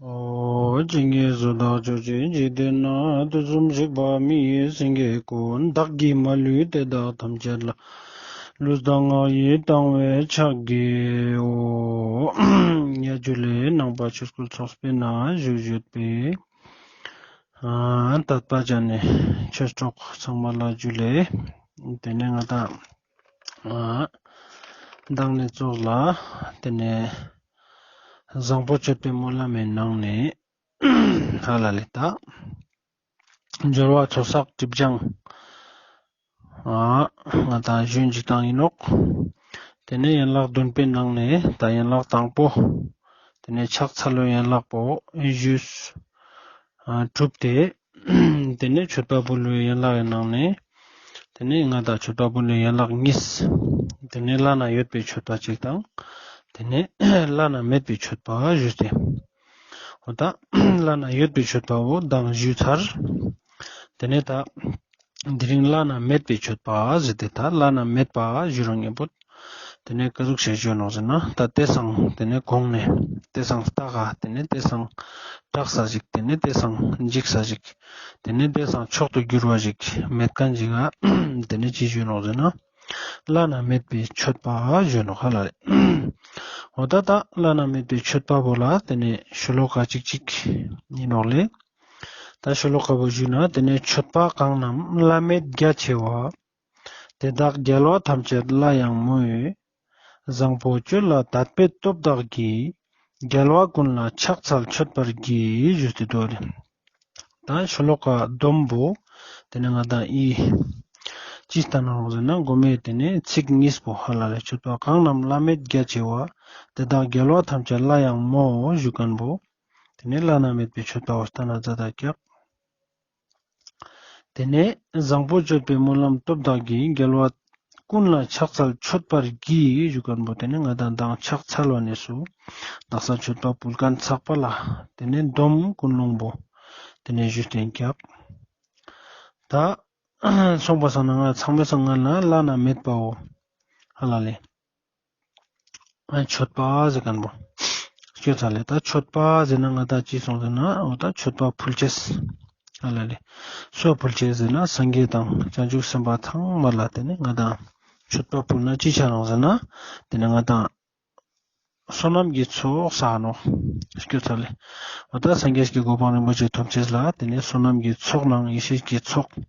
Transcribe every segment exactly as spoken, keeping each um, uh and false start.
ཨོ། ཇི་སྙེད་སུ་དག་ཕྱོགས་བཅུའི་འཇིག་རྟེན་ན། དུས་གསུམ་གཤེགས་པ་མི་ཡི་སེང་གེ་ཀུན། བདག་གིས་མ་ལུས་དེ་དག་ཐམས་ཅད་ལ། ལུས་དང་ངག་ཡིད་དང་བས་ཕྱག་བགྱིའོ། ཡ་ཇུ་ལེ། ནང་པ་ཆོས་སྐུལ་ཚོགས་པའི་ནང་བཞུགས་ཡོད་པའི་ཨ་དད་པ་ཅན་ནི་ཆོས་གྲོགས་ཚང་མ་ལ་ཇུ་ལེ། དེ་ནས་ང་དང་ཨ་མདང་ནས་ཙོགས་ལ་དེ་ནས་བཟང་པོ་སྤྱོད་པའི་སྨོན་ལམ་མི་ནང་ནས་ཧ་ལ་ལེ་ད་སྦྱོར་བ་ཚོགས་བསགས་སྒྲིབ་སྦྱང་ཨ་ང་དང་ཞུ་ཅིག་བཏང་ཡིན་ནོག། དེ་ནས་ཡན་ལག་བདུན་པའི་ནང་ནས་ད་ཡན་ལག་དང་པོ། དེ་ནས་ཕྱག་འཚལ་ལོའི་ཡན་ལག་པོ་ཞུས་ཨ་གྲུབ་སྟེ། དེ་ནས་མཆོད་པ་ཕུལ་བའི་ཡན་ལག་གི་ནང་ནས། དེ་ནས་ང་དང་མཆོད་པ་ཕུལ་བའི་ཡན་ལག་གཉིས། དེ་ནས་བླ་ན་ཡོད་པའི་མཆོད་པ་གཅིག་དང་། དེ་ནས་བླ་ན་མེད་པའི་མཆོད་པ་ཞུས་ཏེ། འོ་ད་བླ་ན་ཡོད་པའི་མཆོད་པ་བོ་མདང་ཞུས་ཚར། དེ་ནས་ད་དེ་རིང་བླ་ན་མེད་པའི་མཆོད་པ་ཟེར་ཏེ་ད་བླ་ན་མེད་པ་ཞུ་རང་ཉན་པོ། དེ་ནས་ཀ་ཟུག་ཞིག་ཞུ་ནོག་ཟེར་ན་ད་དེ་སང་དེ་ནས་གོང་ནས་དེ་སང་ལྟ་ག་དེ་ནས་དེ་སང་དྲག་ས་ཞིག་དེ་ནས་དེ་སང་འཇིགས་ས་ཞིག་དེ་ནས་དེ་སང་མཆོག་ཏུ་གྱུར་བ་ཞིག་མེད་མཁན་ཞིག་ག་དེ་ནས་ཅི་ཞུ་ནོག་ཟེར་ན། བླ་ན་མེད་པའི་མཆོད་པ་ཞུ་ནོག་ཧ་ལ་ལེ། འོ་ད་ད་བླ་ན་མེད་པའི་མཆོད་པ་བོ་ལ་དེ་ནས་ཤོ་ལོ་ཀ་གཅིག་གཅིག་ཡིན་ནོག་ལེ། ད་ཤོ་ལོ་ཀ་བོ་ཞུས་ན། དེ་ནས་མཆོད་པ་གང་རྣམས་བླ་མེད་རྒྱ་ཆེ་བ། དེ་དག་རྒྱལ་བ་ཐམས་ཅད་ལ་ཡང་མོས། བཟང་པོ་སྤྱོད་ལ་དད་པའི་སྟོབས་དག་གིས། རྒྱལ་བ་ཀུན་ལ་ཕྱག་འཚལ་མཆོད་པར་བགྱི། ཞུས་ཏེ་འདུག་ལེ། ད་ཤོ་ལོ་ཀ་བསྡོམས་པོ་དེ་ནས་ང་དང་ཨི་ཅི་ལྟར་ནང་ཟེར་ན་མགོ་མེད་དེ་ནས་ཚིག་གཉིས་པོ་ཧ་ལ་ལེ། མཆོད་པ་གང་རྣམས་བླ་མེད་རྒྱ་ཆེ་བ། དེ་དག་རྒྱལ་བ་ཐམས་ཅད་ལ་ཡང་མོས་ཞུ་མཁན་པོ། དེ་ནས་བླ་ན་མེད་པའི་མཆོད་པ་བོ་ལྟ་ན་ཛ་དྲག་ཀྱག། དེ་ནས་བཟང་པོ་སྤྱོད་པའི་སྨོན་ལམ་སྟོབས་དག་གིས། རྒྱལ་བ་ཀུན་ལ་ཕྱག་འཚལ་མཆོད་པར་བགྱི་ཞུ་མཁན་པོ། དེ་ནས་ང་དང་མདང་ཕྱག་འཚལ་བ་ནས་སུ་དག་ས་མཆོད་པ་ཕུལ་མཁན་ཚག་པ་ལ་དེ་ནས་སྡོམ་ཀུན་སློང་པོ་དེ་ནས་ཞུས་ཏེ་ཀྱག། ད་སོང་པ་སང་ན་ང་ཚང་མའི་སང་ང་ལ་བླ་ན་མེད་པའོ་ཧ་ལ་ལེ། མཆོད་པ་ཟེར་མཁན་པོ། སྐྱོ་ཚ་ལེ། ད་མཆོད་པ་ཟེར་ན་ང་དང་ཅི་སོང་ཟེར་ན། འོ་ད་མཆོད་པ་ཕུལ་ཅེས། ཨ་ལ་ལེ། སུ་ཕུལ་ཅེས་ཟེར་ན་སངས་རྒྱས་དང་བྱང་ཆུབ་སེམས་དཔའ་ཚང་མ་ལ་དེ་ནས་ང་དང་མཆོད་པ་ཕུལ་ན་ཅི་ཆ་ནོག་ཟེར་ན། དེ་ནས་ང་དང་བསོད་ནམས་ཀྱི་ཚོགས་བསགས་ནོག། སྐྱོ་ཚ་ལེ། འོ་ད་སངས་རྒྱས་ཀྱི་གོ་འཕང་རིན་པོ་ཆེ་ཐོབ་ཅེས་ལ་དེ་ནས་བསོད་ནམས་ཀྱི་ཚོགས་ནང་ཡེ་ཤེས་ཀྱི་ཚོགས་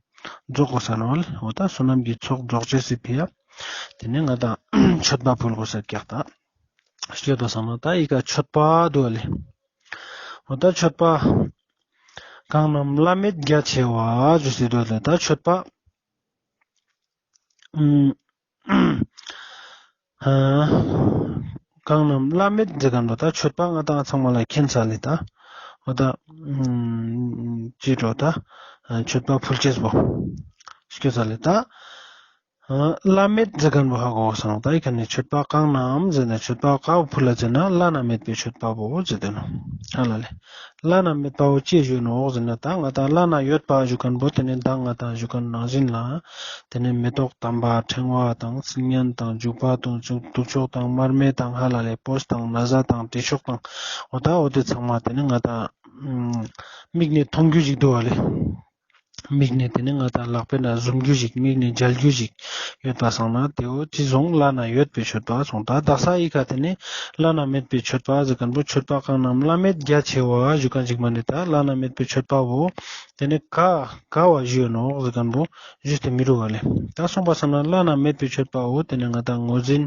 རྫོགས་དགོས་ས་ནོག་ལེ། འོ་ད་བསོད་ནམས་ཀྱི་ཚོགས་རྫོགས་ཅེས་སི་ཕི་ཡ། དེ་ནས་ང་དང་མཆོད་པ་ཕུལ་དགོས་ས་ཀྱག་ད། སྐྱོད་པ་སང་ན་ད་ཨི་ཀ་མཆོད་པ་འདུག་ལེ། འོ་ད་མཆོད་པ་གང་རྣམས་བླ་མེད་རྒྱ་ཆེ་བ་ཞུས་ཏེ་འདུག་ལེ། ད་མཆོད་པ་ཨ་གང་རྣམས་བླ་མེད་ཟེར་མཁན་པོ་ད་མཆོད་པ་ང་དང་ཚང་མ་ལ་མཁྱེན་ཚར་ལེ་ད། འོ་ད་ཅི་འགྲོ་ད་མཆོད་པ་ཕུལ་ཅེས་པོ། སྐྱོ་ཚ་ལེ་ད། བླ་མེད་ཟེར་མཁན་པོ་ཧ་གོ་སོང་། ད་ཨི་ཁ་ནས་མཆོད་པ་གང་རྣམས་ཟེར་ན་མཆོད་པ་ག་བོ་ཕུལ་ལ་ཟེར་ན་བླ་ན་མེད་པའི་མཆོད་པ་བོ་ཟེར་དེ་ནོག་ཧ་ལ་ལེ། བླ་ན་མེད་པ་བོ་ཅི་ཞུ་ནོག་ཟེར་ན་ད་ང་དང་བླ་ན་ཡོད་པ་ཞུ་མཁན་པོ་དེ་ནས་མདང་ང་དང་ཞུ་མཁན་ནང་བཞིན་ལ། དེ་ནས་མེ་ཏོག་དམ་པ་ཕྲེང་བ་དང་སིལ་སྙན་དང་བྱུག་པ་དང་དུག་ཤོག་དང་མར་མེ་དང་ཧ་ལ་ལེ་སྤོས་དང་ན་བཟའ་དང་དྲི་མཆོག་དང་འོ་ད་འོ་དེ་ཚང་མ་དེ་ནས་ང་དང་མིག་ནས་མཐོང་རྒྱུ་ཞིག་འདུག་ཧ་ལེ། མིག་ནས་དེ་ནས་ང་དང་ལག་པའི་ནང་ཟུམ་རྒྱུ་ཞིག་མིག་ནས་མཇལ་རྒྱུ་ཞིག་ཡོད་པ་སང་ན་དེ་བོ་ཅི་སོང་བླ་ན་ཡོད་པའི་མཆོད་པ་སོང་། ད་དག་ས་ཨི་ཀ་དེ་ནས་བླ་ན་མེད་པའི་མཆོད་པ་ཟེར་མཁན་པོ་མཆོད་པ་གང་རྣམས་བླ་མེད་རྒྱ་ཆེ་བ་ཞུ་མཁན་ཞིག་མ་ནི་ད་བླ་ན་མེད་པའི་མཆོད་པ་བོ་དེ་ནས་ག་ག་བ་ཞུ་ནོག་ཟེར་མཁན་པོ་ཞུས་ཏེ་མི་རུག་ག་ལེ། ད་སོང་པ་སང་ན་བླ་ན་མེད་པའི་མཆོད་པ་བོ་དེ་ནས་ང་དང་ངོས་འཛིན་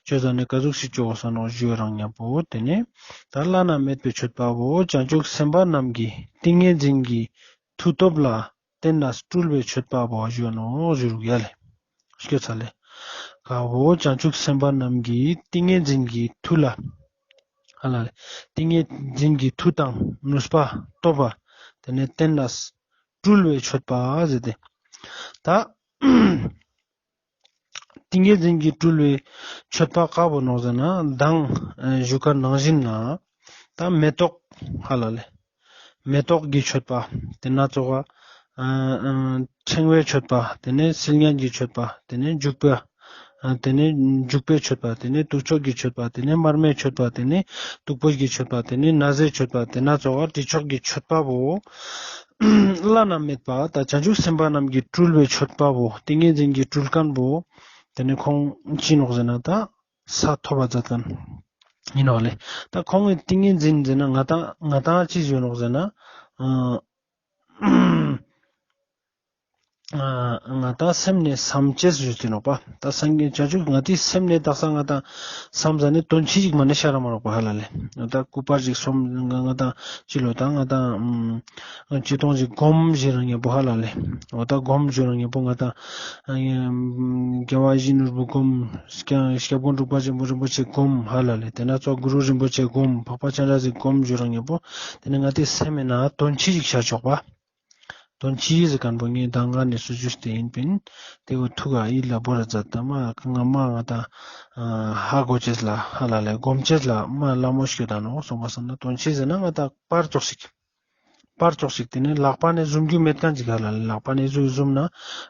བཅོ་ས་ནས་ག་ཟུག་ཞིག་བཅོ་དགོས་ས་ནོག་ཞུ་རང་ཉམ་པོ་དེ་ནས་ད་བླ་ན་མེད་པའི་མཆོད་པ་བོ་བྱང་ཆུབ་སེམས་དཔའ་རྣམས་ཀྱི་ཏིང་ངེ་འཛིན་གྱི་མཐུ་སྟོབས་ལ་བརྟེན་ནས་སྤྲུལ་པའི་མཆོད་པ་བོ་ཞུ་ནོག་ཞུ་རུག་ཡ་ལེ། སྐྱོ་ཚ་ལེ། ག་བོ་བྱང་ཆུབ་སེམས་དཔའ་རྣམས་ཀྱི་ཏིང་ངེ་འཛིན་གྱི་མཐུ་ལ། ཧ་ལ་ལེ། ཏིང་ངེ་འཛིན་གྱི་མཐུ་དང་ནུས་པ་སྟོབས་པ་དེ་ནས་བརྟེན་ནས་སྤྲུལ་པའི་མཆོད་པ་ཟེར་ཏེ། ད་ཏིང་ངེ་འཛིན་གྱི་སྤྲུལ་པའི་མཆོད་པ་ག་བོ་ནོག་ཟེར་ན་མདང་ཞུ་མཁན་ནང་བཞིན་ལ་ད་མེ་ཏོག་ཧ་ལ་ལེ། མེ་ཏོག་གི་མཆོད་པ་དེ་ན་ཙོགས་ཨ་ཕྲེང་བའི་མཆོད་པ་དེ་ནས་སིལ་སྙན་གྱི་མཆོད་པ་དེ་ནས་བྱུག་པ་ ཨ་དེ་ནས་འཇུག་པའི་མཆོད་པ། དེ་ནས་དུག་མཆོག་གི་མཆོད་པ། དེ་ནས་མར་མེའི་མཆོད་པ། དེ་ནས་བདུག་སྤོས་ཀྱི་མཆོད་པ། དེ་ནས་ན་བཟའི་མཆོད་པ། དེ་ན་ཙོགས་དྲི་མཆོག་གི་མཆོད་པ་བོ་བླ་ན་མེད་པ་ད་བྱང་ཆུབ་སེམས་དཔའ་རྣམས་ཀྱི་སྤྲུལ་པའི་མཆོད་པ་བོ། ཏིང་ངེ་འཛིན་གྱི་སྤྲུལ་མཁན་བོ་དེ་ནས་ཁོང་ཅི་ནོག་ཟེར་ན་ད་ས་ཐོབ་པ་མཛད་མཁན་ཡིན་ནོག་ལེ། ད་ཁོང་གི་ཏིང་ངེ་འཛིན་ཟེར་ན་ང་ཏང་ང་ཏང་ཅི་ཟེར་ནོག་ཟེར་ན། ཨ་ང་ཏང་སེམས་ནས་བསམ་ཅེས་ཞུས་ཏེ་ནོག་པ། ད་སངས་རྒྱས་བྱང་ཆུབ་ང་ཏི་སེམས་ནས་དག་ས་ང་ཏང་བསམ་ཟ་ནེ་དོན་ཆེ་ཞིག་མ་ནེ་ཤར་མ་ནོག་པ་ཧ་ལ་ལེ། ད་སྐུ་པར་ཞིག་སོམ་ང་ཏང་ཅི་ལོ་ད་ང་ཏང་ཅི་ཏོང་ཞིག་སྒོམ་ཞིག་རང་ཉེ་པོ་ཧ་ལ་ལེ། འོ་ད་སྒོམ་ཞིག་རང་ཉེ་པོ་ང་ཏང་རྒྱལ་བ་ཡིད་བཞིན་ནོར་བུ་སྒོམ། སྐྱབས་མགོན་འབྲུག་པ་ཆེན་པོ་རིན་པོ་ཆེ་སྒོམ་ཧ་ལ་ལེ། དེ་ན་ཙོགས་གུ་རུ་རིན་པོ་ཆེ་སྒོམ། འཕགས་པ་སྤྱན་རས་གཟིགས་སྒོམ་ཞིག་རང་ཉེ་པོ་དེ་ནས་ང་ཏི་སེམས་ནང་དོན་ཆེ་ཞིག་ཤར་ཆོག་པ། དོན་ཆེ་ཟེར་མཁན་པོ་ངས་ད་ང་ནས་སུ་ཞུས་ཏེ་ཡིན་པིན། དེ་བོ་ཐུགས་ཨ་ཡིད་ལ་བོར་མཛད་ད་མ་ང་མ་ང་ད་ཧ་གོ་ཅེས་ལ་ཧ་ལ་ལེ་སྒོམ་ཅེས་ལ་མ་ལ་མོ་ཤོད་ད་ནོག་སོང་པ་སང་ན་དོན་ཆེ་ཟེར་ན་ང་ད་པར་ཙོགས་ཤིག་པར་ཙོགས་ཤིག་དེ་ནས་ལག་པ་ནས་བཟུང་རྒྱུ་མེད་མཁན་ཅིག་ཧ་ལ་ལེ། ལག་པ་ནས་བཟུང་བཟུང་ན་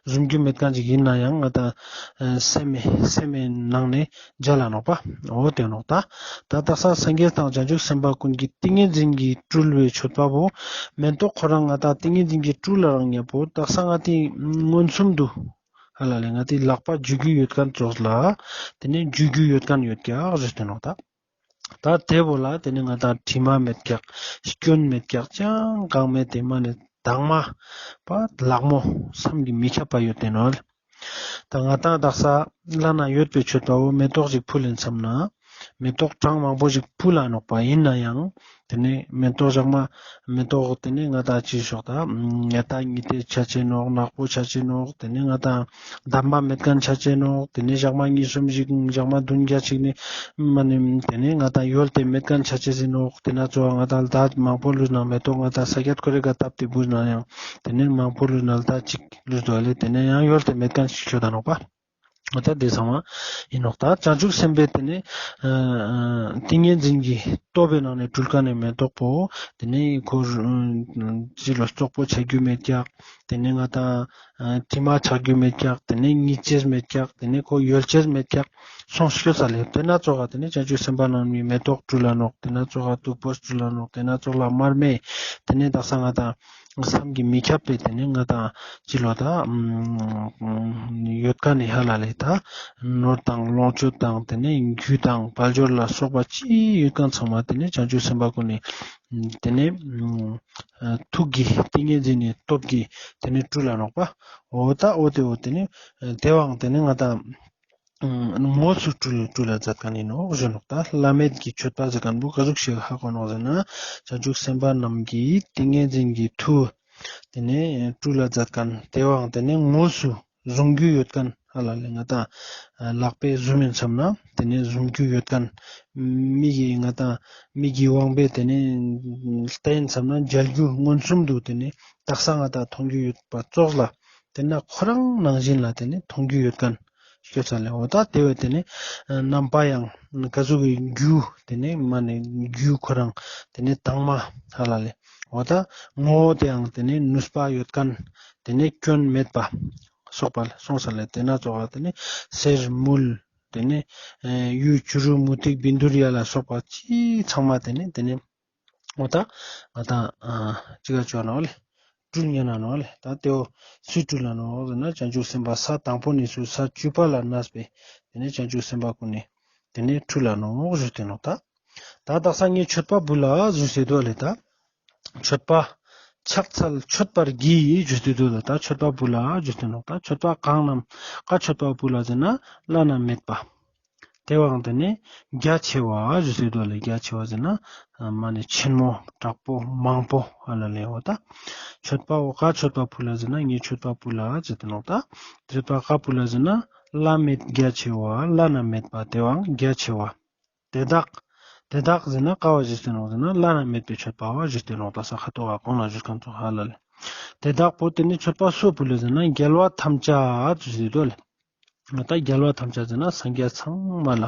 བཟུང་རྒྱུ་མེད་མཁན་ཅིག་ཡིན་ན་ཡང་ང་ད་སེམས་སེམས་ནང་ནས་མཇལ་ལ་ནོག་པ། འོ་དེ་ནོག་ད། ད་དག་ས་སངས་རྒྱས་དང་བྱང་ཆུབ་སེམས་དཔའ་ཀུན་གྱི་ཏིང་ངེ་འཛིན་གྱི་སྤྲུལ་པའི་མཆོད་པ་བོ། མེ་ཏོག་ཁོ་རང་ང་ཏང་ཏིང་ངེ་འཛིན་གྱི་སྤྲུལ་ལ་རང་ཉེ་པོ་དག་ས་ང་ཏི་མངོན་སུམ་དུ་ཧ་ལ་ལེ་ང་ཏི་ལག་པ་འཇུ་རྒྱུ་ཡོད་མཁན་ཙོགས་ལ་དེ་ནས་འཇུ་རྒྱུ་ཡོད་མཁན་ཡོད་ཀྱག་ཞུས་ཏེ་ནོག་ད། ད་དེ་བོ་ལ་དེ་ནས་ང་ཏང་དྲི་མ་མེད་ཀྱག། སྐྱོན་མེད་ཀྱག། ཅང་གང་མེད་དེ་མ་ནས་དྭངས་མ་པ་ལག་མོ་བསམ་གྱིས་མི་ཁྱབ་པ་ཡོད་དེ་ནོག་ལེ། ད་ང་ཏང་དག་ས་བླ་ན་ཡོད་པའི་མཆོད་པ་བོ་མེ་ཏོག་ཅིག་ཕུལ་ཡིན་བསམ་ན་མེ་ཏོག་གྲངས་མང་པོ་ཞིག་ཕུལ་ལ་ནོག་པ། ཡིན་ན་ཡང་དེ་ནས་མེ་ཏོག་ཞག་མ་མེ་ཏོག་དེ་ནས་ང་ཏང་ཅི་ཞོག་ད་ཉ་ཏ་ཉི་ཏེ་ཆ་ཅེས་ནོག། ནག་པོ་ཆ་ཅེས་ནོག། དེ་ནས་ང་ཏང་འདམ་པ་མེད་མཁན་ཆ་ཅེས་ནོག། དེ་ནས་ཞག་མ་གཉིས་གསུམ་ཞིག་ཞག་མ་བདུན་བརྒྱ་ཅིག་ནས་མ་ནེ་དེ་ནས་ང་ཏང་ཡོལ་ཏེ་མེད་མཁན་ཆ་ཅེས་ཟིན་ནོག། དེ་ན་ཙོགས་ང་ཏང་ལྡ་མང་པོ་ལུས་ན་མེ་ཏོག་ང་ཏང་ས་ཀྱད་ཁོ་རེ་ག་བཏབ་སྟེ་བུས་ན་ཡང་དེ་ནས་མང་པོ་ལུས་ན་ལྡ་ཅིག་ལུས་འདུག་ལེ། དེ་ནས་ཡང་ཡོལ་ཏེ་མེད་མཁན་ཞིག་ཤོད་ད་ནོག་པ། ང་ཏང་དེ་ཚང་མ་ཡིན་ནོག། ད་བྱང་ཆུབ་སེམས་དཔའི་དེ་ནས་ཏིང་ངེ་འཛིན་གྱི་སྟོབས་པའི་ནང་ནས་སྤྲུལ་མཁན་ནི་མེ་ཏོག་པོ་དེ་ནས་ཁོ་ཅི་ལོ་བཙོག་པོ་ཆ་རྒྱུ་མེད་ཀྱག། དེ་ནས་ང་ཏང་དྲི་མ་ཆགས་རྒྱུ་མེད་ཀྱག། དེ་ནས་ཉིད་ཅེས་མེད་ཀྱག། དེ་ནས་ཁོ་ཡོལ་ཅེས་མེད་ཀྱག། སོང་སྐྱོད་ས་ལེ། དེ་ན་ཙོགས་དེ་ནས་བྱང་ཆུབ་སེམས་དཔའ་རྣམས་ནི་མེ་ཏོག་སྤྲུལ་ལ་ནོག། དེ་ན་ཙོགས་བདུག་སྤོས་སྤྲུལ་ལ་ནོག། དེ་ན་ཙོགས་ལ་མར་མེ། དེ་ནས་དག་ས་ང་ཏང་བསམ་གྱིས་མི་ཁྱབ་པའི་དེ་ནས་ང་ཏང་ཅི་ལོ་ད་ཡོད་མཁན་ནི་ཧ་ལ་ལེ་ད་ནོར་དང་ལོངས་སྤྱོད་དང་དེ་ནས་རྒྱུ་དང་དཔལ་འབྱོར་ལ་སོགས་པ་ཅི་ཡོད་མཁན་ཚང་མ་དེ་ནས་བྱང་ཆུབ་སེམས་དཔའ་ཀུན་ནི་དེ་ནས་ཐུགས་ཀྱི་ཏིང་ངེ་འཛིན་ནི་སྟོབས་ཀྱིས་དེ་ནས་སྤྲུལ་ལ་ནོག་པ། འོ་ད་འོ་དེ་འོ་དེ་ནས་དེ་བའང་དེ་ནས་ང་ཏང་དངོས་སུ་སྤྲུལ་སྤྲུལ་ལ་མཛད་མཁན་ཡིན་ནོག་ཞུ་ནོག། ད་བླ་མེད་ཀྱི་མཆོད་པ་ཟེར་མཁན་པོ་ག་ཟུག་ཞིག་ཧ་གོ་ནོག་ཟེར་ན་བྱང་ཆུབ་སེམས་དཔའ་རྣམས་ཀྱི་ཏིང་ངེ་འཛིན་གྱི་མཐུ་དེ་ནས་སྤྲུལ་ལ་མཛད་མཁན་དེ་བའང་དེ་ནས་དངོས་སུ་བཟུང་རྒྱུ་ཡོད་མཁན་ཧ་ལ་ལེ་ང་ཏང་ལག་པས་བཟུང་མིན་བསམ་ན་དེ་ནས་བཟུང་རྒྱུ་ཡོད་མཁན་མིག་གི་ང་ཏང་མིག་གི་དབང་པོས་དེ་ནས་ལྟ་ཡིན་བསམ་ན་མཇལ་རྒྱུ་མངོན་སུམ་དུ་དེ་ནས་དག་ས་ང་ཏང་མཐོང་རྒྱུ་ཡོད་པ་ཙོགས་ལ་དེ་ན་ཁོ་རང་ནང་བཞིན་ལ་དེ་ནས་མཐོང་རྒྱུ་ཡོད་མཁན་སྐྱོད་ས་ལེ། འོ་ད་དེ་བས་དེ་ནས་རྣམ་པ་ཡང་ག་ཟུག་གི་རྒྱུ་དེ་ནས་མ་ནེ་རྒྱུ་ཁོ་རང་དེ་ནས་དྭངས་མ་ཧ་ལ་ལེ། འོ་ད་ངོ་བོ་དེ་ཡང་དེ་ནས་ནུས་པ་ཡོད་མཁན་དེ་ནས་སྐྱོན་མེད་པ་སོགས་པ་སོང་ས་ལེ། དེ་ན་ཙོགས་དེ་ནས་གསེར་དངུལ་དེ་ནས་གཡུ་བྱུ་རུ་མུ་ཏིག་བཻ་ཌཱུརྱ་ལ་སོགས་པ་ཅི་ཚང་མ་དེ་ནས་དེ་ནས་འོ་ད་ང་ཏང་ཅི་ག་ཅོ་ནོག་ལེ། སྤྲུལ་ཉན་ན་ནོག་ལེ། ད་དེ་བོ་སུས་སྤྲུལ་ལ་ནོག་ཟེར་ན་བྱང་ཆུབ་སེམས་དཔའ་ས་དང་པོ་ནས་སུ་ས་བཅུ་པ་ལ་གནས་པའི་དེ་ནས་བྱང་ཆུབ་སེམས་དཔའ་ཀུན་ནས་དེ་ནས་སྤྲུལ་ལ་ནོག་ཞུས་ཏེ་ནོག་ད། ད་དག་ས་ངས་མཆོད་པ་འབུལ་ལ་ཞུས་ཏེ་འདུག་ལེ། ད་མཆོད་པ་ཕྱག་འཚལ་མཆོད་པར་བགྱི་ཞུས་ཏེ་འདུག་ལེ། ད་མཆོད་པ་འབུལ་ལ་ཞུས་ཏེ་ནོག་ད། མཆོད་པ་གང་རྣམས་ག་མཆོད་པ་འབུལ་ལ་ཟེར་ན་བླ་ན་མེད་པ། དེ་བའང་དེ་ནས་རྒྱ་ཆེ་བ་ཞུས་ཏེ་འདུག་ལེ། རྒྱ་ཆེ་བ་ཟེར་ན་མ་ནེ་ཆེན་མོ་དྲག་པོ་མང་པོ་ཧ་ལ་ལེ། འོ་ད་མཆོད་པ་འོ་ག་མཆོད་པ་ཕུལ་ལ་ཟེར་ན་ངས་མཆོད་པ་ཕུལ་ལ་ཟེར་ཏེ་ནོག་ད། མཆོད་པ་ག་ཕུལ་ལ་ཟེར་ན་བླ་མེད་རྒྱ་ཆེ་བ་བླ་ན་མེད་པ་དེ་བའང་རྒྱ་ཆེ་བ། དེ་དག་དེ་དག་ཟེར་ན་ག་བ་ཞུས་ཏེ་ནོག་ཟེར་ན་བླ་ན་མེད་པའི་མཆོད་པ་བ་ཞུས་ཏེ་ནོག་ད། ས་ཁ་ཏོ་ག་གོང་ལ་ཞུས་ཁན་ཚོ་ཧ་ལ་ལེ། དེ་དག་པོ་དེ་ནི་མཆོད་པ་སུ་ཕུལ་ལ་ཟེར་ན་རྒྱལ་བ་ཐམས་ཅད་ཞུས་ཏེ་འདུག་ལེ། ད་རྒྱལ་བ་ཐམས་ཅད་ཟེར་ན་སངས་རྒྱས་ཚང་མ་ལ།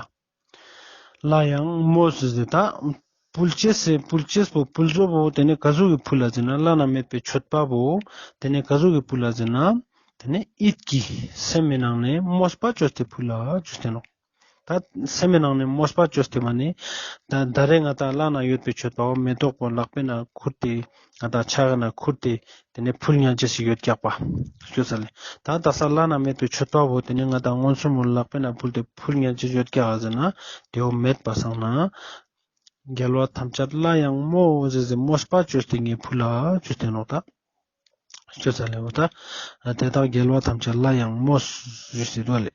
ལ་ཡང་མོ་ཟེར་ཟེར་ད། ཕུལ་ཅེས་སི་ཕུལ་ཅེས་པོ་ཕུལ་བཟོ་བོ་དེ་ནས་ག་ཟུག་གི་ཕུལ་ལ་ཟེར་ན་བླ་ན་མེད་པའི་མཆོད་པ་བོ། དེ་ནས་ག་ཟུག་གི་ཕུལ་ལ་ཟེར་ན། དེ་ནས་ཡིད་ཀྱི་སེམས་མི་ནང་ནས་མོས་པ་བཅོས་ཏེ་ཕུལ་ལ་ཞུས་ཏེ་ནོག། ད་སེམས་མི་ནང་ནས་མོས་པ་བཅོས་ཏེ་མ་ནི་ད་ད་རེས་ང་ཏང་བླ་ན་ཡོད་པའི་མཆོད་པ་བོ་མེ་ཏོག་པོ་ལག་པའི་ནང་ཁུར་ཏེ་ང་ཏང་ཕྱག་ནང་ཁུར་ཏེ་དེ་ནས་ཕུལ་ཉན་ཅེས་ཤིག་ཡོད་ཀྱག་པ་ཞུས་ས་ལེ། ད་དག་ས་བླ་ན་མེད་པའི་མཆོད་པ་བོ་དེ་ནས་ང་ཏང་མངོན་སུམ་མོ་ལག་པའི་ནང་ཕུལ་ཏེ་ཕུལ་ཉན་ཅེས་ཡོད་ཀྱག་ཟེར་ན་དེ་བོ་མེད་པ་སང་ན། རྒྱལ་བ་ཐམས་ཅད་ལ་ཡང་མོས་ཟེར་ཟེར་མོས་པ་བཅོས་ཏེ་ངས་ཕུལ་ལ་ཞུས་ཏེ་ནོག་ད། ཞུས་ས་ལེ་འོ་ད། དེ་དག་རྒྱལ་བ་ཐམས་ཅད་ལ་ཡང་མོས་ཞུས་ཏེ་འདུག་ལེ།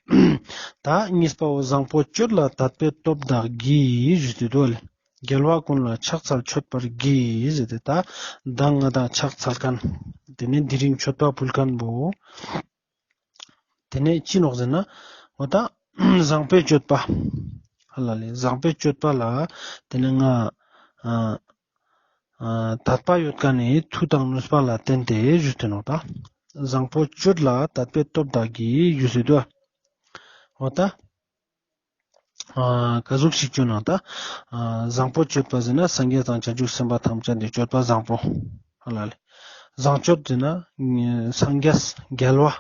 ད་གཉིས་པ་བོ་བཟང་པོ་སྤྱོད་ལ་དད་པའི་སྟོབས་དག་གིས་ཞུས་ཏེ་འདུག་ལེ། རྒྱལ་བ་ཀུན་ལ་ཕྱག་འཚལ་མཆོད་པར་བགྱི་ཟེར་ཏེ་ད་མདང་ང་ཏང་ཕྱག་འཚལ་མཁན། དེ་ནས་དེ་རིང་མཆོད་པ་ཕུལ་མཁན་བོ། དེ་ནས་ཅི་ནོག་ཟེར་ན། འོ་ད་བཟང་པོའི་སྤྱོད་པ། ཧ་ལ་ལེ་བཟང་པོའི་སྤྱོད་པ་ལ་དེ་ནས་ང་ཨ་ཨ་དད་པ་ཡོད་མཁན་ནི་མཐུ་དང་ནུས་པ་ལ་བརྟེན་ཏེ་ཞུས་ཏེ་ནོག་ད། བཟང་པོ་སྤྱོད་ལ་དད་པའི་སྟོབས་དག་གིས་ཞུས་ཏེ་འདུག། འོ་ད། ཨ་ག་ཟུག་ཞིག་བཅོས་ན་ད། ཨ་བཟང་པོ་སྤྱོད་པ་ཟེར་ན་སངས་རྒྱས་དང་བྱང་ཆུབ་སེམས་དཔའ་ཐམས་ཅད་དེ་སྤྱོད་པ་བཟང་པོ། ཧ་ལ་ལེ། བཟང་སྤྱོད་ཟེར་ན་སངས་རྒྱས་རྒྱལ་བ།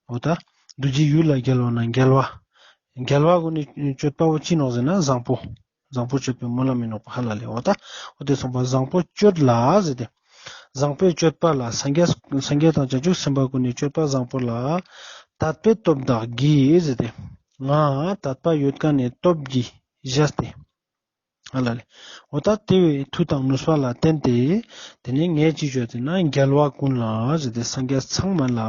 འོ་ད། རྡོ་རྗེ་ཡུལ་ལ་རྒྱལ་བ་ན་རྒྱལ་བ། རྒྱལ་བ་ཀུན་ནི་སྤྱོད་པ་བོ་ཅི་ནོག་ཟེར་ན་བཟང་པོ། བཟང་པོ་སྤྱོད་པའི་སྨོན་ལམ་ཡིན་ནོག་པ་ཧ་ལ་ལེ། འོ་ད། འོ་དེ་སོང་པ་བཟང་པོ་སྤྱོད་ལ་ཟེར་ཏེ། བཟང་པོའི་སྤྱོད་པ་ལ་སངས་རྒྱས་སངས་རྒྱས་དང་བྱང་ཆུབ་སེམས་དཔའ་ཀུན་ནི་སྤྱོད་པ་བཟང་པོ་ལ། དད་པའི་སྟོབས་དག་གིས་ཟེར་ཏེ། ང་དད་པ་ཡོད་མཁན་ནི་སྟོབས་ཀྱིས་བཞེས་ཏེ། ཧ་ལ་ལེ། འོ་ད་དེ་བས་མཐུ་དང་ནུས་པ་ལ་བརྟེན་ཏེ། དེ་ནས་ངས་ཅི་བཅོས་ཏེ་ན་རྒྱལ་བ་ཀུན་ལ་ཟེར་ཏེ་སངས་རྒྱས་ཚང་མ་ལ།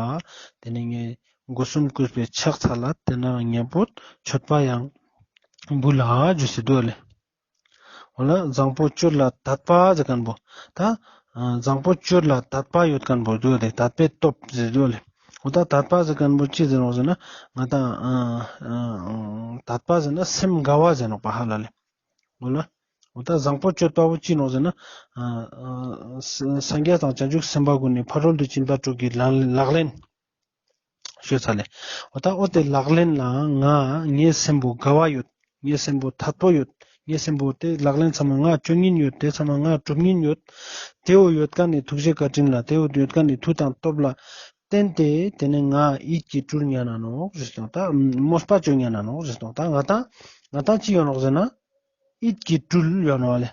དེ་ནས་ངས་སྒོ་གསུམ་གུས་པས་ཕྱག་འཚལ་ལ་དེ་ན་ངས་པོ་མཆོད་པ་ཡང་འབུལ་ལ་ཞུས་ཏེ་འདུག་ལེ། འོ་ལ་བཟང་པོ་སྤྱོད་ལ་དད་པ་ཟེར་མཁན་པོ། ད་ཨ་བཟང་པོ་སྤྱོད་ལ་དད་པ་ཡོད་མཁན་པོ་འདུག་ལེ། དད་པའི་སྟོབས་ཟེར་འདུག་ལེ། འོ་ད་དད་པ་ཟེར་མཁན་པོ་ཅི་ཟེར་ནོག་ཟེར་ན་ང་ད་ཨ་ཨ་དད་པ་ཟེར་ན་སེམས་དགའ་བ་ཟེར་ནོག་པ་ཧ་ལ་ལེ། འོ་ལ། འོ་ད་བཟང་པོ་སྤྱོད་པ་བོ་ཅི་ནོག་ཟེར་ན། ཨ་ཨ་ས་སངས་རྒྱས་དང་བྱང་ཆུབ་སེམས་དཔའ་ཀུན་ནི་ཕ་རོལ་ཏུ་ཕྱིན་པ་དྲུག་གི་ལག་ལག་ལེན། ཞུས་ཚར་ལེ། འོ་ད་འོ་དེ་ལག་ལེན་ལ་ང་ངའི་སེམས་པོ་དགའ་བ་ཡོད། ངའི་སེམས་པོ་དད་པོ་ཡོད། ངའི་སེམས་པོ་དེ་ལག་ལེན་ཚང་མ་ང་སྤྱོད་ཉིན་ཡོད། དེ་ཚང་མ་ང་སྒྲུབ་ཉིན་ཡོད། དེ་བོ་ཡོད་མཁན་ནི་ཐུགས་རྗེ་བཀའ་དྲིན་ལ་དེ་བོ་ཡོད་མཁན་ནི་མཐུ་དང་སྟོབས་ལ་བརྟེན་ཏེ་དེ་ནས་ང་ཡིད་ཀྱིས་སྤྲུལ་ཉན་ན་ནོག་ཞུས་ཏེ་ད་མོས་པ་བཅོ་ཉན་ན་ནོག་ཞུས་ཏེ་ད་ང་ཏང་ང་ཏང་ཅི་ཡོད་ནོག་ཟེར་ན། ཡིད་ཀྱིས་སྤྲུལ་ཡོད་ནོག་ལེ།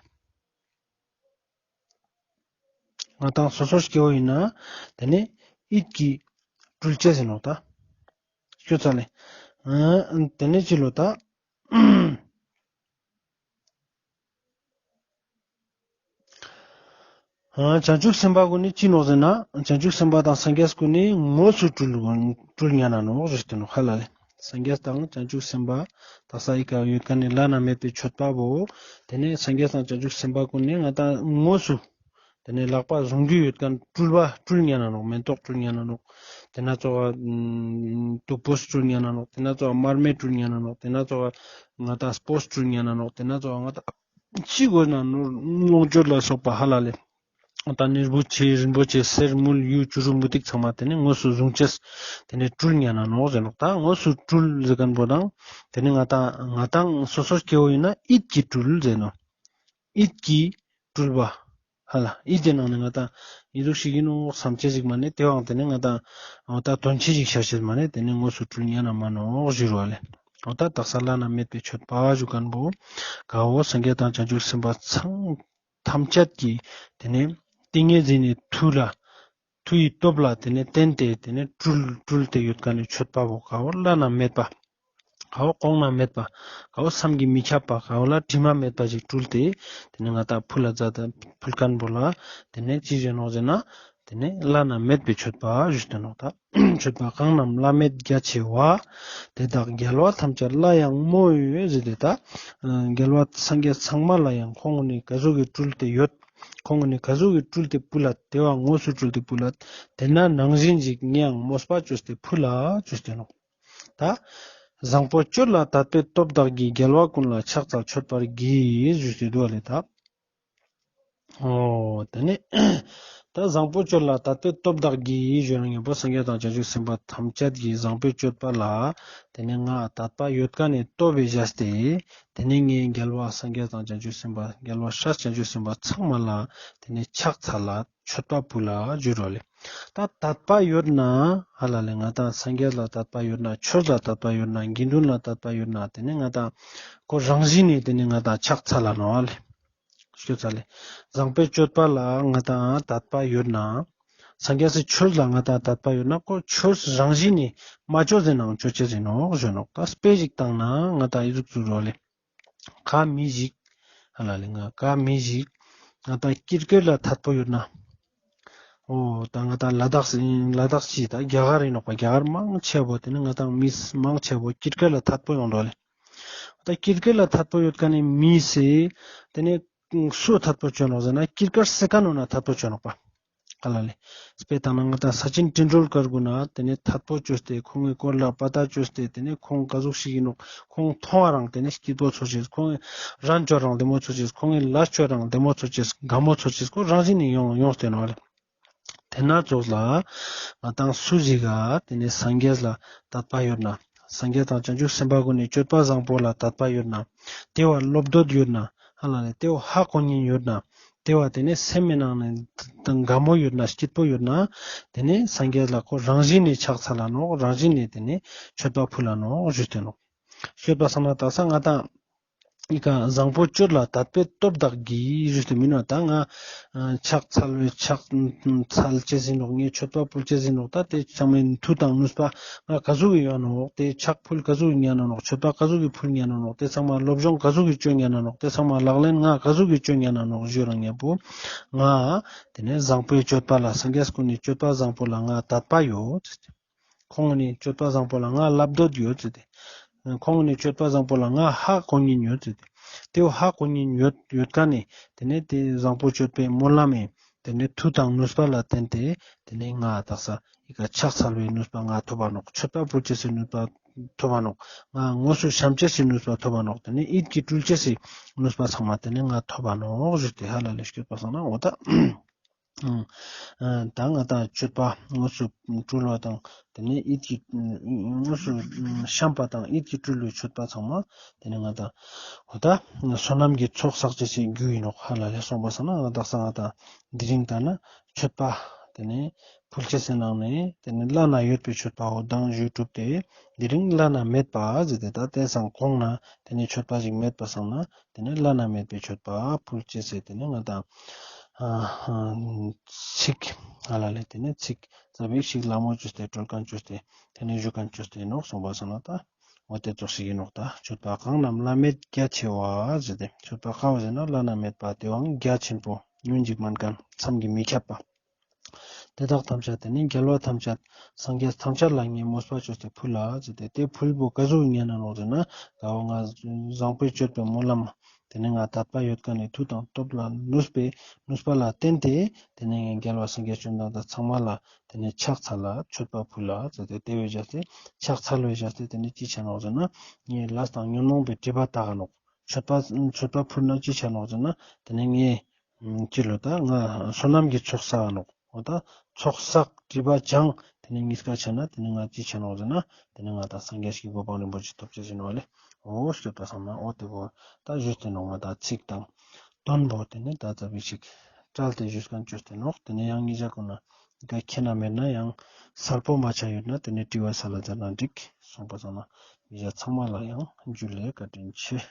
ང་ཏང་སོ་སོ་སྐྱེ་བོ་ཡིན་ན་དེ་ནས་ཡིད་ཀྱིས་སྤྲུལ་ཅེས་ཡིན་ནོག་ད། ཞུས་ཚར་ལེ། ཨ་དེ་ནས་ཅི་ལོ་ད། ཨ་བྱང་ཆུབ་སེམས་དཔའ་ཀུན་ནི་ཅི་ནོག་ཟེར་ན། བྱང་ཆུབ་སེམས་དཔའ་དང་སངས་རྒྱས་ཀུན་ནི་དངོས་སུ་སྤྲུལ་སྤྲུལ་ཉན་ན་ནོག་ཞུས་ཏེ་ནོག་ཧ་ལ་ལེ། སངས་རྒྱས་དང་བྱང་ཆུབ་སེམས་དཔའ་དག་ས་ཨི་ཀ་ཡོད་མཁན་ནི་བླ་ན་མེད་པའི་མཆོད་པ་བོ། དེ་ནས་སངས་རྒྱས་དང་བྱང་ཆུབ་སེམས་དཔའ་ཀུན་ནི་ང་ཏང་དངོས་སུ། དེ་ནས་ལག་པ་བཟུང་རྒྱུ་ཡོད་མཁན་སྤྲུལ་པ་སྤྲུལ་ཉན་ན་ནོག་མེ་ཏོག་སྤྲུལ་ཉན་ན་ནོག་དེ་ན་ཙོགས་ཨ་དུག་པོ་སྤྲུལ་ཉན་ན་ནོག་དེ་ན་ཙོགས་ཨ་མར་མེ་སྤྲུལ་ཉན་ན་ནོག་དེ་ན་ཙོགས་ཨ་ང་ཏང་སྤོས་སྤྲུལ་ཉན་ན་ནོག་དེ་ན་ཙོགས་ཨ་ང་ཏང་ཅི་དགོས་ན་ནོར་ལོངས་སྤྱོད་ལ་སོགས་པ་ཧ་ལ་ལེ། ད་ནི་རིན་པོ་ཆེ་རིན་པོ་ཆེ་གསེར་དངུལ་གཡུ་བྱུ་རུ་མུ་ཏིག་ཚང་མ་དེ་ནས་དངོས་སུ་བཟུང་ཅེས་དེ་ནས་སྤྲུལ་ཉན་ན་ནོག་ཟེར་ནོག་ད་དངོས་སུ་སྤྲུལ་ཟེར་མཁན་པོ་དང་དེ་ནས་ང་ཏང་ང་ཏང་སོ་སོ་སྐྱེ་བོ་ཡིན་ན་ཡིད་ཀྱིས་སྤྲུལ་ཟེར་ནོག་ཡིད་ཀྱིས་སྤྲུལ་པ། ཧ་ལ་ཡིད་དེ་ནང་ནས་ང་ཏང་ཡིད་འདུག་ཞིག་ཡིན་ནོག་བསམ་ཅེས་ཞིག་མ་ནས་དེ་བའང་དེ་ནས་ང་ཏང་འོ་ད་དོན་ཆེ་ཞིག་བྱ་ཅེས་མ་ནས་དེ་ནས་དངོས་སུ་སྤྲུལ་ཉན་ན་མ་ནོག་ཞུ་རུ་བ་ལེ། འོ་ད་དག་ས་བླ་ན་མེད་པའི་མཆོད་པ་ཞུ་མཁན་པོ་ག་བོ་སངས་རྒྱས་དང་བྱང་ཆུབ་སེམས་དཔའ་ཚང་ཐམས་ཅད་ཀྱི་དེ་ནས་ཏིང་ངེ་འཛིན་ནི་མཐུ་ལ་མཐུ་ཡི་སྟོབས་ལ་དེ་ནས་བརྟེན་ཏེ་དེ་ནས་སྤྲུལ་སྤྲུལ་ཏེ་ཡོད་མཁན་ནི་མཆོད་པ་བོ་ག་བོ་བླ་ན་མེད་པ། ག་བོ་གོང་ན་མེད་པ། ག་བོ་བསམ་གྱིས་མི་ཁྱབ་པ། ག་བོ་ལ་དྲི་མ་མེད་པ་ཞིག་སྤྲུལ་ཏེ་དེ་ནས་ང་ཏང་ཕུལ་ལ་མཛད་དེ་ཕུལ་མཁན་པོ་ལ་དེ་ནས་ཅི་ཟེར་ནོག་ཟེར་ན། དེ་ནས་བླ་ན་མེད་པའི་མཆོད་པ་ཞུས་ཏེ་ནོག་ད། མཆོད་པ་གང་རྣམས་བླ་མེད་རྒྱ་ཆེ་བ། དེ་དག་རྒྱལ་བ་ཐམས་ཅད་ལ་ཡང་མོས་ཟེར་ཏེ་ད། རྒྱལ་བ་སངས་རྒྱས་ཚང་མ་ལ་ཡང་ཁོང་ནི་ག་ཟུག་གི་སྤྲུལ་ཏེ་ཡོད། ཁོང་ནི་ག་ཟུག་གི་སྤྲུལ་ཏེ་ཕུལ་ལ་དེ་བ་དངོས་སུ་སྤྲུལ་ཏེ་ཕུལ་ལ་དེ་ན་ནང་བཞིན་ཞིག་ངས་ཡང་མོས་པ་བཅོས་ཏེ་ཕུལ་ལ་བཅོས་ཏེ་ནོག་ད། བཟང་པོ་སྤྱོད་ལ་དད་པའི་སྟོབས་དག་གིས་རྒྱལ་བ་ཀུན་ལ་ཕྱག་འཚལ་མཆོད་པར་བགྱི་ཞུས་ཏེ་འདུག་ལེ་ད། འོ་དེ་ནས་ ད་བཟང་པོ་སྤྱོད་ལ་དད་པའི་སྟོབས་དག་གིས་ཞུ་ན་མཉམ་པོ་སངས་རྒྱས་དང་བྱང་ཆུབ་སེམས་དཔའ་ཐམས་ཅད་ཀྱིས་བཟང་པོའི་སྤྱོད་པ་ལ་དེ་ནས་ང་དད་པ་ཡོད་ཀ་ནས་སྟོབས་པའི་བཞག་སྟེ། དེ་ནས་ངས་རྒྱལ་བ་སངས་རྒྱས་དང་བྱང་ཆུབ་སེམས་དཔའ་རྒྱལ་བ་སྲས་བྱང་ཆུབ་སེམས་དཔའ་ཚང་མ་ལ་དེ་ནས་ཕྱག་འཚལ་ལ་མཆོད་པ་ཕུལ་ལ་ཞུ་རོ་ལེ། ད་དད་པ་ཡོད་ན་ཧ་ལ་ལེ་ང་དང་སངས་རྒྱས་ལ་དད་པ་ཡོད་ན་ཆོས་ལ་དད་པ་ཡོད་ན་དགེ་འདུན་ལ་དད་པ་ཡོད་ན་དེ་ནས་ང་དང་ཁོ་རང་བཞིན་ནས་དེ་ནས་ང་དང་ཕྱག་འཚལ་ལ་ནོག་ལེ། ཤོད་ཚ་ལེ། བཟང་པོའི་སྤྱོད་པ་ལ་ང་དང་དད་པ་ཡོད་ན། སངས་རྒྱས་སི་ཆོས་ལ་ང་དང་དད་པ་ཡོད་ན་ཁོ་ཆོས་རང་བཞིན་ནི་མ་ཆོས་ཟེར་ནའང་ཆོས་ཅེས་ཟེར་ནོག་ཞུ་ནོག་ད་དཔེ་ཞིག་བཏང་ན་ང་དང་ཨི་ཟུག་ཟུག་རོ་ལེ། ཁ་མི་ཞིག་ཧ་ལ་ལེ་ང་ཁ་མི་ཞིག་ང་དང་ཀིར་ཀིར་ལ་དད་པོ་ཡོད་ན། འོ་ད་ང་དང་ལ་དྭགས་སི་ལ་དྭགས་སི་ད་རྒྱ་གར་ཡིན་ནོག་པ། རྒྱ་གར་མང་ཆེ་བོ་དེ་ནི་ང་དང་མི་མང་ཆེ་བོ་ཀིར་ཀིར་ལ་དད་པོ་ཡོང་འགྲོ་ལེ། ད་ཀིར་ཀིར་ལ་དད་པོ་ཡོད་ཀ་ནི་མི་སི་དེ་ནི་སུ་དད་པོ་ཅོ་ནོག་ཟེར་ན་ཀིར་ཀིར་སི་ཀ་ནོ་ན་དད་པོ་ཅོ་ནོག་པ། ཧ་ལ་ལེ། དཔེ་བཏང་ན་ང་དང་ས་ཅིན་ཏེན་ཌུལ་ཀར་གུན་ན་དེ་ནི་དད་པོ་ཅོས་ཏེ་ཁོང་གི་སྐོར་ལ་པ་ཏ་ཅོས་ཏེ་དེ་ནི་ཁོང་ག་ཟུག་ཞིག་ཡིན་ནོག་ཁོང་མཐོང་བ་རང་དེ་ནི་སྐྱིད་པོ་ཚོར་ཅེས། ཁོང་གི་རན་ཅོ་རང་བདེ་མོ་ཚོར་ཅེས། ཁོང་གི་ལ་ཅོ་རང་བདེ་མོ་ཚོར་ཅེས། དགའ་མོ་ཚོར་ཅེས་ཁོ་རང་བཞིན་ནི་ཡོང་ཡོང་སྟེ་ནོག་ལེ། དེ་ན་ཙོགས་ལ་ང་དང་སུ་ཞིག་ག་དེ་ནས་སངས་རྒྱས་ལ་དད་པ་ཡོད་ན། སངས་རྒྱས་དང་བྱང་ཆུབ་སེམས་དཔའ་ཀུན་ནི་སྤྱོད་པ་བཟང་པོ་ལ་དད་པ་ཡོད་ན། དེ་བ་བློ་འདོད་ཡོད་ན། ཧ་ལ་ལེ་དེ་བ་ཧ་གོ་ཉན་ཡོད་ན། དེ་བ་དེ་ནས་སེམས་མི་ནང་ནས་དགའ་མོ་ཡོད་ན་སྐྱིད་པོ་ཡོད་ན། དེ་ནས་སངས་རྒྱས་ལ་ཁོ་རང་བཞིན་ནས་ཕྱག་འཚལ་ལ་ནོག་རང་བཞིན་ནས་དེ་ནས་མཆོད་པ་ཕུལ་ལ་ནོག་ཞུས་ཏེ་ནོག་ཤོད་པ་སང་ན་དག་ས་ང་དང་ཨི་ཀ་བཟང་པོ་སྤྱོད་ལ་དད་པའི་སྟོབས་དག་གིས་ཞུས་ཏེ་མིན་ན་ད་ང་ཕྱག་འཚལ་བའི་ཕྱག་འཚལ་ཅེས་ཡིན་ནོག་ངས་མཆོད་པ་ཕུལ་ཅེས་ཡིན་ནོག་ད་དེ་ཚང་མའི་མཐུ་དང་ནུས་པ་ང་ག་ཟུག་གི་ཡོད་ནོག་དེ་ཕྱག་ཕུལ་ག་ཟུག་གི་ཉན་ན་ནོག་མཆོད་པ་ག་ཟུག་གི་ཕུལ་ཉན་ན་ནོག་དེ་ཚང་མ་སློབ་སྦྱོང་ག་ཟུག་གི་ཅོ་ཉན་ན་ནོག་དེ་ཚང་མ་ལག་ལེན་ང་ག་ཟུག་གི་ཅོ་ཉན་ན་ནོག་ཞུ་རང་ཉན་པོ་ང་དེ་ནས་བཟང་པོའི་སྤྱོད་པ་ལ་སངས་རྒྱས་ཀུན་ནི་སྤྱོད་པ་བཟང་པོ་ལ་ང་དད་པ་ཡོད། ཁོང་ནི་སྤྱོད་པ་བཟང་པོ་ལ་ང་ལབ་འདོད་ཡོད་ཟེར་ཏེ། ཁོང་ནི་སྤྱོད་པ་བཟང་པོ་ལ་ང་ཧ་གོ་ཉན་ཡོད་ཟེར་ཏེ། དེ་བོ་ཧ་གོ་ཉན་ཡོད་ཡོད་ཀ་ནི་དེ་ནས་དེ་བཟང་པོ་སྤྱོད་པའི་སྨོན་ལམ་མེ་དེ་ནས་མཐུ་དང་ནུས་པ་ལ་བརྟེན་ཏེ་དེ་ནས་ང་དག་ས་ཨི་ཀ་ཕྱག་འཚལ་བའི་ནུས་པ་ང་ཐོབ་པ་ནོག་མཆོད་པ་ཕུལ་ཅེས་སི་ནུས་པ་ཐོབ་པ་ནོག་ང་དངོས་སུ་བཤམས་ཅེས་སི་ནུས་པ་ཐོབ་པ་ནོག་དེ་ནས་ཡིད་ཀྱིས་སྤྲུལ་ཅེས་སི་ནུས་པ་ཚང་མ་དེ་ནས་ང་ཐོབ་པ་ནོག་ཞུས་ཏེ་ཧ་ལ་ལེ་ཤོད་པ་སང་ན་འོ་ད། ད་ང་དང་མཆོད་པ་དངོས་སུ་སྤྲུལ་བ་དང་དེ་ནས་ཡིད་ཀྱིས་དངོས་སུ་བཤམས་པ་དང་ཡིད་ཀྱིས་སྤྲུལ་བའི་མཆོད་པ་ཚང་མ་དེ་ནས་ང་དང་འོ་ད་བསོད་ནམས་ཀྱི་ཚོགས་བསགས་ཅེས་སི་རྒྱུ་ཡིན་ནོག་ཧ་ལ་ལེ་སོང་པ་སང་ན་ང་དག་ས་ང་དང་དེ་རིང་ད་ན་མཆོད་པ་དེ་ནས་ཕུལ་ཅེས་སི་ནང་ནས་དེ་ནས་བླ་ན་ཡོད་པའི་མཆོད་པ་འོ་དང་ཞུ་གྲུབ་སྟེ་དེ་རིང་བླ་ན་མེད་པ་ཟེར་ཏེ་ད་དེ་སང་གོང་ན་དེ་ནས་མཆོད་པ་ཞིག་མེད་པ་སང་ན། དེ་ནས་བླ་ན་མེད་པའི་མཆོད་པ་ཕུལ་ཅེས་ཟེར་དེ་ནས་ང་དང་ཚིག་ཧ་ལ་ལེ་དེ་ནས་ཚིག་ཙ་པིག་ཞིག་ལ་མོ་ཅོས་ཏེ་གྲོལ་མཁན་ཅོས་ཏེ་དེ་ནས་ཞུ་མཁན་ཅོས་ཏེ་ནོག་སོང་པ་སང་ན་ད་འོ་དེ་ཙོགས་ཤིག་ཡིན་ནོག་ད་མཆོད་པ་གང་རྣམས་བླ་མེད་རྒྱ་ཆེ་བ་ཟེར་ཏེ་མཆོད་པ་ག་བོ་ཟེར་ན་བླ་ན་མེད་པ་དེ་བའང་རྒྱ་ཆེན་པོ་ཉོན་ཅིག་མན་མཁན་བསམ་གྱིས་མི་ཁྱབ་པ། དེ་དག་ཐམས་ཅད་དེ་ནི་རྒྱལ་བ་ཐམས་ཅད་སངས་རྒྱས་ཐམས་ཅད་ལ་ངས་མོས་པ་ཅོས་ཏེ་ཕུལ་ལ་ཟེར་ཏེ་དེ་ཕུལ་བོ་ག་ཟུག་ཉན་ན་ནོག་ཟེར་ན་ག་བོ་ང་བཟང་པོའི་སྤྱོད་པའི་སྨོན་ལམ་དེ་ནི་ང་དད་པ་ཡོད་མཁན་ནི་མཐུ་དང་སྟོབས་ལ་ནུས་པའི་ནུས་པ་ལ་བརྟེན་ཏེ་དེ་ནི་ངས་རྒྱལ་བ་སངས་རྒྱས་བཅོམ་ལྡན་འདས་ཚང་མ་ལ་དེ་ནི་ཕྱག་འཚལ་ལ་མཆོད་པ་ཕུལ་ལ་ཟེར་ཏེ་དེ་བས་བྱས་ཏེ་ཕྱག་འཚལ་བས་བྱས་ཏེ་དེ་ནི་ཅི་ཆ་ནོག་ཟེར་ན་ངས་ལས་དང་ཉོན་མོངས་པའི་སྒྲིབ་པ་དག་ག་ནོག་མཆོད་པ་མཆོད་པ་ཕུལ་ན་ཅི་ཆ་ནོག་ཟེར་ན་དེ་ནི་ངས་ཅི་ལོ་ད་ང་བསོད་ནམས་ཀྱི་ཚོགས་བསགས་ནོག་འོ་ད་ཚོགས་བསགས་སྒྲིབ་པ་སྦྱང་དེ་ནས་གཉིས་ཀ་ཆ་ན་དེ་ནས་ང་ཅི་ཆ་ནོག་ཟེར་ན་དེ་ནས་ང་དང་སངས་རྒྱས་ཀྱི་གོ་འཕང་རིན་པོ་ཆེ་ཐོབ་ཅེས་ཡིན་ནོག་ལེ། འོ་ཤོད་པ་སང་ན་འོ་དེ་བོ་ད་ཞུས་ཏེ་ནོག་ང་དང་ཚིག་དང་དོན་བོ་དེ་ནས་ད་ཙ་པིག་ཞིག་བཀྲལ་ཏེ་ཞུས་མཁན་ཅོས་ཏེ་ནོག་དེ་ནས་ཡང་ཉིན་ཞག་གུན་ན་ག་ཁྱེད་ན་མེད་ན་ཡང་གསལ་པོ་མ་ཆ་ཡོད་ན་དེ་ནས་དྲི་བ་སལ་ལ་མཛད་ན་འགྲིག་སོང་པ་སང་ན་ཉིན་ཞག་ཚང་མ་ལ་ཡང་འཇུ་ལེ་བཀའ་དྲིན་ཆེ།